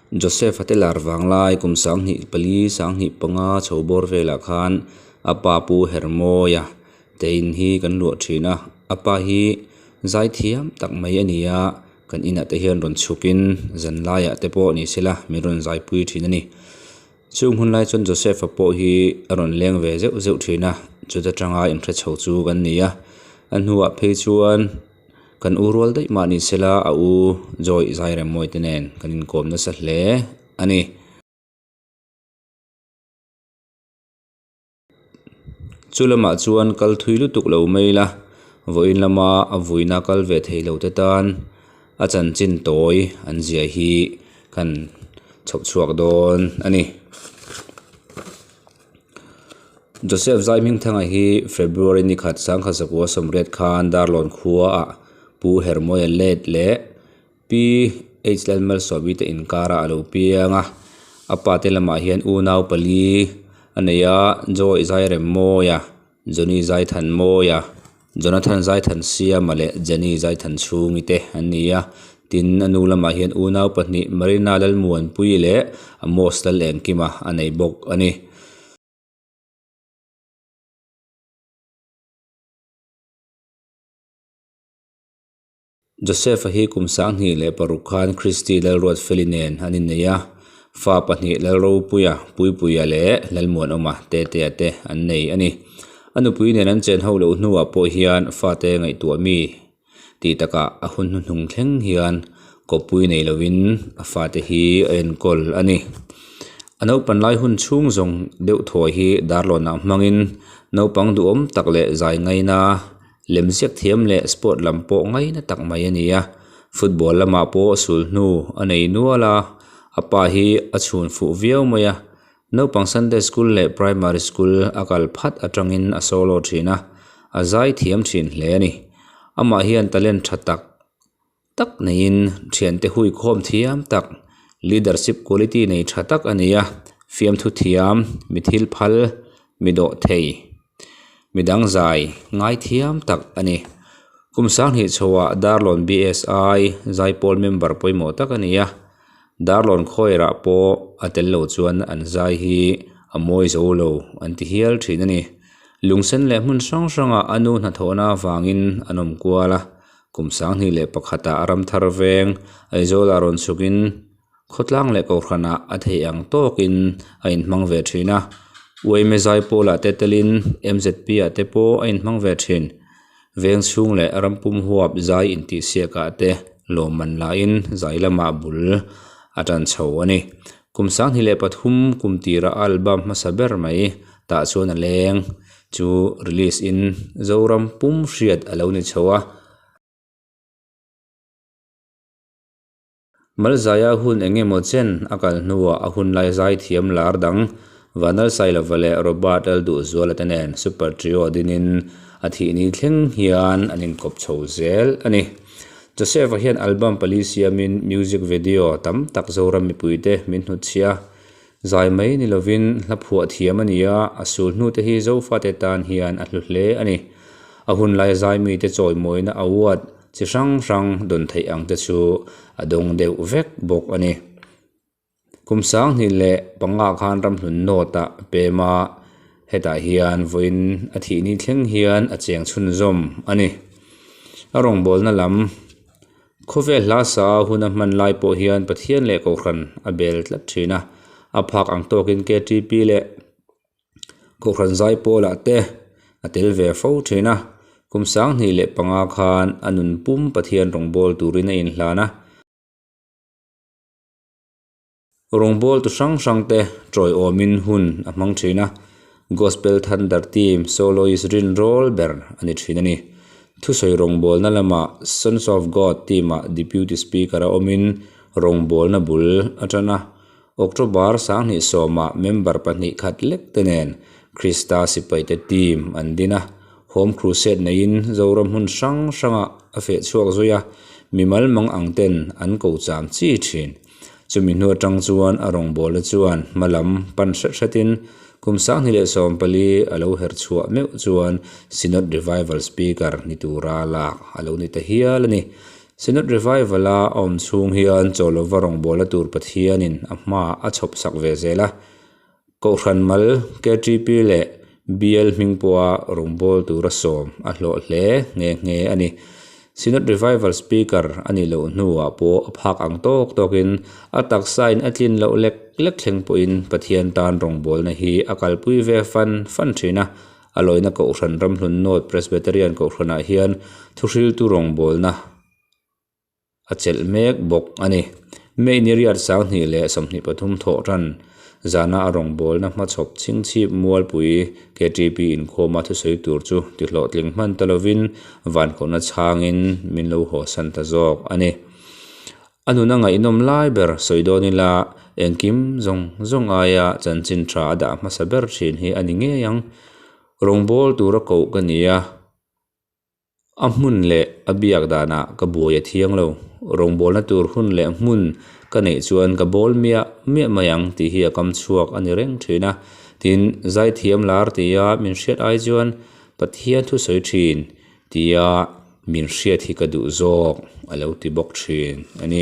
Joseph-a te lar vanglai kum 2004, 2005 chho bawr velah khan a pa Pu Hermawia te in hi kan luah thin a, a pa hi zaithiam tak mai a ni a, kan inah te hian rawn chhukin zanlaiah te pawh ni sela min rawn zaipui thin a ni. Chung hun lai chuan Joseph-a pawh hi a rawn leng ve zeuh zeuh thin a, chuta tanga inhre chho chu kan ni a, a hnuah phei chuan kan u rual daih mah ni sela a u Joy Zairemmawi te nen kan inkawm nasa hle a ni. Chu lamah chuan kal thui lutuk lo mai ila, vawiin lama a vuina kal ve thei lo te tan a chanchin tawi an zia hi kan chhawp chhuak dawn a ni. Joseph Zaihmingthanga hi February ni khat sangkhat 1980 khan Darlawn khuaah Pu Hermawia let leh Pi H Lalmalsawmi te inkarah a lo piang a, a pa te lamah hian unau pali a nei a, Joy Zairemmawia, Johnny Zaithanmawia, Jonathan Zaithansiama leh Jenny Zaithanchhungi te an ni a. Tin, a nu lamah hian unau pahnih Marina Lalmuanpuii leh Amos Lalengkima a nei bawk a ni. Joseph-a hi kum 2006 khan Christy Lalruatfeli nen an innei a, fa pahnih Lalropuia, Puipuia leh Lalmuanawma, Tetea te an nei a ni. A nupui nen an chen ho loh hnuah pawh hian fate ngaihtuah mi tih takah a hun hnuhnung thleng hian kawppui nei lovin a fate hi a enkawl a ni. A naupan lai hun chhung zawng deuh thawi hi darlawnah hmangin naupang duhawm tak leh zai ngaina Lemziak thiam leh sport lam pawh ngaina tak mai a ni a, football lamah pawh sul hnu a nei nual a, a pa hi a chhun fuh viau mai a, naupang Sunday school leh primary school a kal phat atangin a solo thin a, a zai thiam thin hle a ni. Amah hian talent tha tak tak neiin thiante hui khawm thiam tak, leadership quality nei tha tak a ni a, fiamthu thiam, mi thil phal, mi dawh thei, mi dang zai ngai thiam tak a ni. Kum 2000 chhoah Darlawn BSI zaipawl member pawimawh tak a ni a, Darlawn khawiah pawh a tel lo chuan an zai hi a mawi zo lo an ti hial thin a ni. Lungsen leh hmun hrang hrangah a nu hnathawhna avangin an awm kual a. Kum 2001 ah Ramthar veng Aizawlah rawn chhukin khawtlang leh kohhranah a theih ang tawkin a inhmang ve thin a. Uaime Zaipawlah te telin MZP ah te pawh a inhmang ve thin. Veng chhung leh rampum huap zai intihsiakah te lawmman lahin zai lamah bul a tan chho a ni. Kum 2003 kum tira album hmasa ber mai tah chuan a leng. Chu release in Zoram pum hriat a lo ni chho a. Malzaia hun eng emaw chen a kal hnuah a hun lai zai thiam lar dang Vanal Sailova leh Robert Lalduhzuala te nen Super Trio dinin a thih ni thleng hian an inkawp chho zel a ni. Joseph-a hian album pali siamin music video tam tak Zoram mipuite min hnutchhiah a. Zai mai ni lovin hla phuah thiam a ni a, a sul hnute hi Zofate tan hian a hlu hle a ni. A hun lai zai mite chawimawina award chi hrang hrang dawn theih ang te chu a dawng deuh vek bawk a ni. Kum 2005 khan ramhlun North-ah pem a, hetah hian vawiin a thih ni thleng hian a cheng chhunzawm a ni. A rawngbawlna lam. Khawvel hla sa hun a hman lai pawh hian Pathian leh Kohhran a bel tlat thin a, a phak ang tawkin KTP leh Kohhran Zaipawlah te a tel ve fo thin a. Kum 2005 khan a nun pum Pathian rawngbâwl turin a inhlan a. Rawngbâwl tu hrang hrang te ṭawiawmin hun a hmang thin a, Gospel Thunder Team soloist rinrawl ber a ni thin a ni. Thusawi rawngbâwlna lamah Sons of God team-ah Deputy Speaker a awmin rawngbâwlna bul a ṭan a. October 2010-ah member pahnih khat lek te nen Krista sipaite team an din a, Home Crusade neiin Zoram hmun hrang hrangah a feh chhuak zui a, mimal mang ang ten an ko cham chi thin. Chumi hnu atang chuan a rawngbawlna chuan hma lam pan hret hretin kum 2014 a lo her chhuah meuh chuan Synod Revival Speaker ni tura lak a lo ni ta hial a ni. Synod Revival-a a awm chhung hian chaw lova rawngbawlna tur Pathianin a hmaah a chhawp sak ve zel a. Kohhran mal, KTP leh Bial hming pawha rawngbâwl tura sawm a hlawh hle nghe nghe a ni. Synod Revival Speaker a nih loh hnuah pawh a phak ang tawk tawkin a taksain a tlin loh lek lek thleng pawhin Pathian tan rawngbawlna hi a kalpui ve fan fan thin a. A lawina Kohhran Ramhlun North Presbyterian Kohhranah hian thuhriltu rawngbawlna a chelh mek bawk a ni. May ni riat 2023 thawh tan zana a rawngbawlna hmachhawp chhingchhip mualpui KTP inkhawma thusawi tur chu tihlawhtling hman ta lovin vankhawhna chhangin min lo hawsan ta zawk a ni. A nuna ngaihnawm lai ber sawi dawn ila engkim zawng zawng aia chanchin tha a dah hmasa ber thin hi a ni ngei ang. Rawngbâwl tura koh ka ni a. A hmun leh a biak danah ka buai a thiang lo. Rawngbawlna tur hun leh hmun ka neih chuan ka bawl miah miah mai ang tih hi a kam chhuak a ni reng thin a. Tin, zaithiam lar tia min hriat ai chuan Pathian thusawi thin tia min hriat hi ka duh zawk a lo ti bawk thin a ni.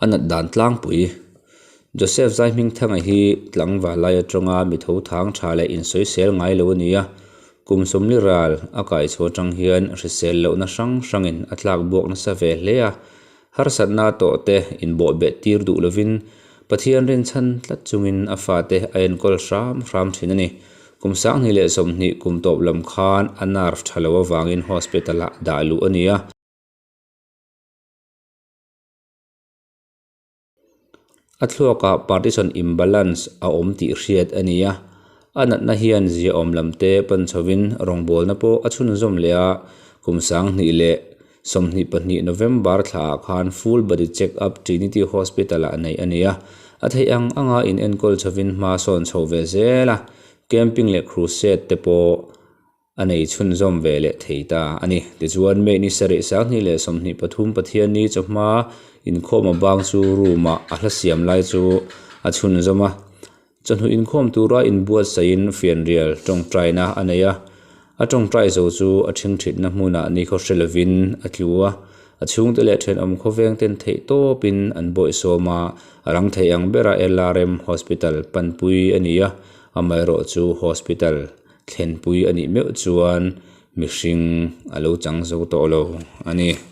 A nat dan tlangpui. Joseph Zaihmingthanga hi tlangval lai atanga mi tho thang tha leh insawisel ngai lo a ni a, kum sawmli ral a kai chho atang hian hrisel lohna hrang hrangin a tlak buak nasa ve hle a, harsatna tawh te inbawhbeh tir duh lovin Pathian rinchhan tlat chungin a fate a enkawl hram hram thin a ni. Kum 2020 kum tawp lam khan a nerve tha lo avangin hospital-ah dah luh a ni a. A thluakah partition imbalance a awm tih hriat a ni a, a natna hian ziaawm lam te pan chhovin rawngbawlna pawh a chhunzawm leh a, kum 2022 November thlaah khan full body check up Trinity Hospital-ah neih a ni a, a theih ang anga inenkawl chhovin hma sawn chho ve zel a, camping leh crusade te pawh a nei chhunzawm ve leh thei ta a ni. Tichuan, May ni sarih 2023 Pathianni chawhma inkhawm a bang chu room-ah a hla siam lai chu a chhunzawm a. Chawhnu inkhawm tura inbuatsaihin fianrial tawngtaina a nei a. A tawngtai zo chu a ṭhingṭhitna hmunah nikhaw hre lovin a tlu a. A chhungte leh ṭhenawm khawveng ten theih tawpin an bawihsawm a, a rang thei ang bera LRM Hospital panpui a ni a, amaherawhchu Hospital Thlenpui a nih meuh chuan mihring a lo chang zo tawh lo a ni.